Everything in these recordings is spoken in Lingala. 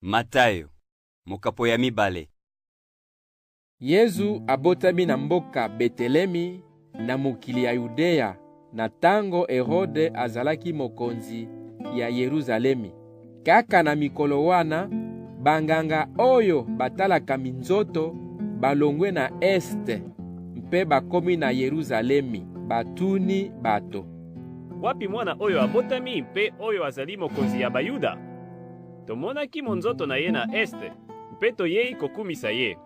Matayo, mokapo ya mibale. Yezu abotami na mboka Betelemi na mokili ya Yudea na tango Herode azalaki mokonzi ya Yeruzalemi. Kaka na mikolo wana, banganga oyo batalaka minzoto balongwe na este mpe bakomi na Yeruzalemi, batuni bato: Wapi mwana oyo abotami mpe oyo azali mokonzi ya Bayuda? Tomonaki monzoto na ye na este mpe toyei kokumisa ye.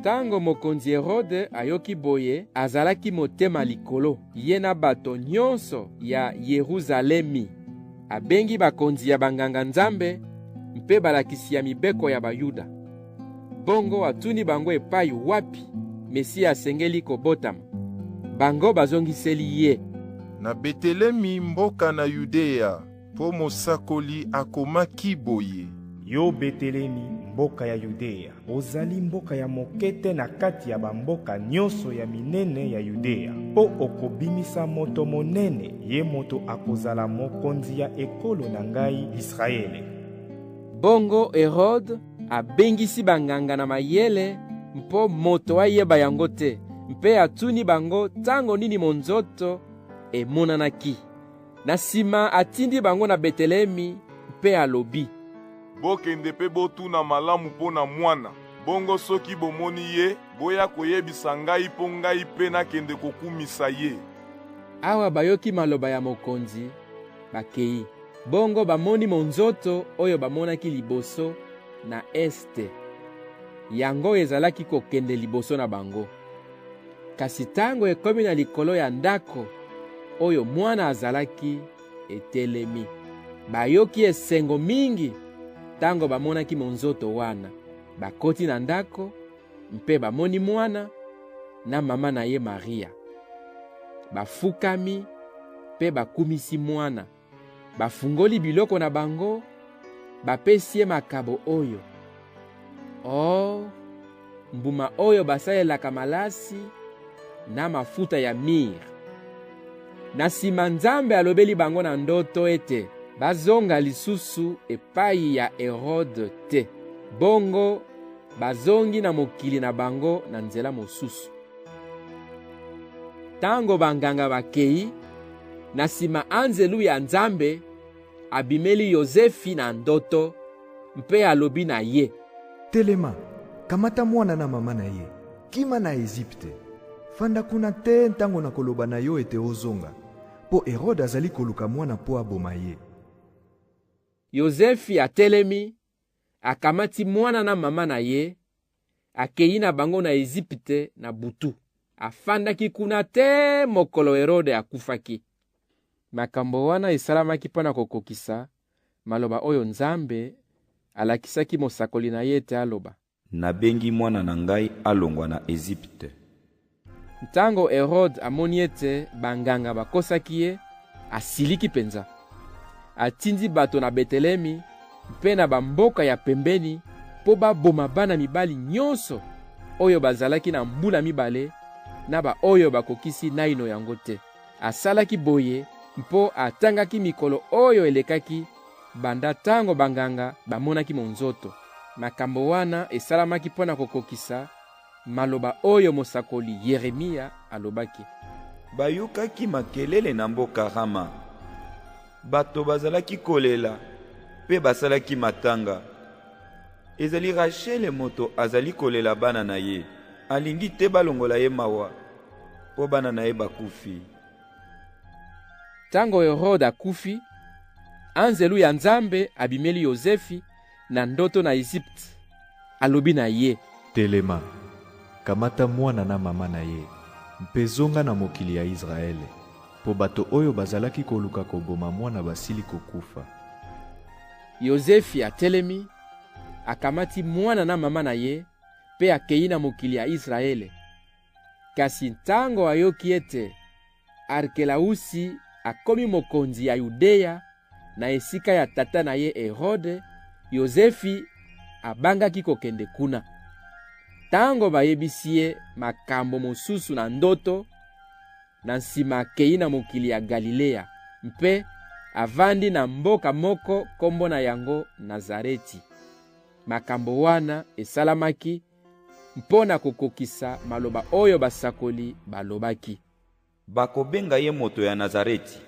Tango mokonzi Herode ayoki boye, azalaki motema likolo, ye na bato nyonso ya Yeruzalemi. Abengi bakonzi ya banganga-Nzambe mpe balakisi ya mibeko ya Bayuda. Bongo atuni bango epai wapi Mesia asengeli kobotama. Bango bazongiseli ye: Na Betelemi, mboka na Yudea, mpo mosakoli akomaki boye: Yo Betelemi, mboka ya Yudea, ozali mboka ya moke te na kati ya bamboka nyonso ya minene ya Yudea, mpo okobimisa moto monene, ye moto akozala mokonzi ya ekolo na ngai Israele. Bongo Herode abengisi banganga na mayele mpo moto ayeba yango te, mpe atuni bango tango nini monzoto emonanaki. Na sima atindi bango na Betelemi mpe alobi: Bokende mpe botuna malamu mpo na mwana. Bongo soki bomoni ye, boya koyebisa ngai mpo ngai mpe nakende kokumisa ye. Awa bayoki maloba ya mokonzi, bakei. Bongo bamoni monzoto oyo bamonaki liboso na este. Yango ezalaki kokende liboso na bango. Kasi tango ekomi na likolo ya ndako oyo mwana azalaki etelemi, bayoki esengo mingi tango bamonaki monzoto wana. Bakoti na ndako mpe bamoni mwana na mama na ye Maria. Bafukami mpe bakumisi mwana. Bafungoli biloko na bango, bapesi ye makabo oyo: or, mbuma oyo basalelaka malasi na mafuta ya mire. Na sima Nzambe alobeli bango na ndoto ete bazonga lisusu epai ya Herode te. Bongo bazongi na mokili na bango na nzela mosusu. Tango banganga bakei, na sima anzelu ya Nzambe abimeli Yozefi na ndoto mpe alobi na ye: Telema, kamata mwana na mama na ye, kima na Ezipte. Fanda kuna te ntango nakoloba na yo ete ozonga, mpo Herode azali koluka mwana mpo aboma ye. Yozefi atelemi, akamati mwana na mama na ye, akei na bango na Ezipte na butu. Afandaki kuna te mokolo Herode akufaki. Makambo wana esalamaki mpo na kokokisa maloba oyo Nzambe alakisaki mosakoli na ye ete aloba: Nabengi mwana na ngai alongwa na Ezipte. Ntango Herode amoni ete banganga bakosaki ye, asiliki penza. Atindi bato na Betelemi mpe na bamboka ya pembeni mpo baboma bana mibali nyonso oyo bazalaki na mbula mibale na baoyo bakokisi naino yango te. Asalaki boye mpo atangaki mikolo oyo elekaki banda tango banganga bamonaki monzoto. Makambo wana esalamaki mpo na kokokisa maloba oyo mosakoli Yeremia alobaki. Bayokaki makelele na mboka Rama, bato bazalaki kolela mpe basalaki matanga. Ezali Rashele moto azali kolela bana na ye, alingi te balongola ye mawa mpo bana na ye bakufi. Tango Herode akufi, anzelu ya Nzambe abimeli Yozefi na ndoto na Ezipte, alobi na ye: Telema, kamata mwana na mama na ye, mpe zonga na mokili ya Israele, mpo bato oyo bazalaki koluka koboma mwana basili kokufa. Yozefi atelemi, akamati mwana na mama na ye, mpe akei na mokili ya Israele. Kasi ntango ayoki ete Arkelausi akomi mokonzi ya Yudea na esika ya tata na ye Herode, Yozefi abangaki kokende kuna. Tango bayebisi ye makambo mosusu na ndoto, na nsima akei na mokili ya Galilea mpe Avandi na mboka moko kombo na yango Nazareti. Makambo wana esalamaki mpo na kokokisa maloba oyo basakoli balobaki. Bakobenga ye moto ya Nazareti.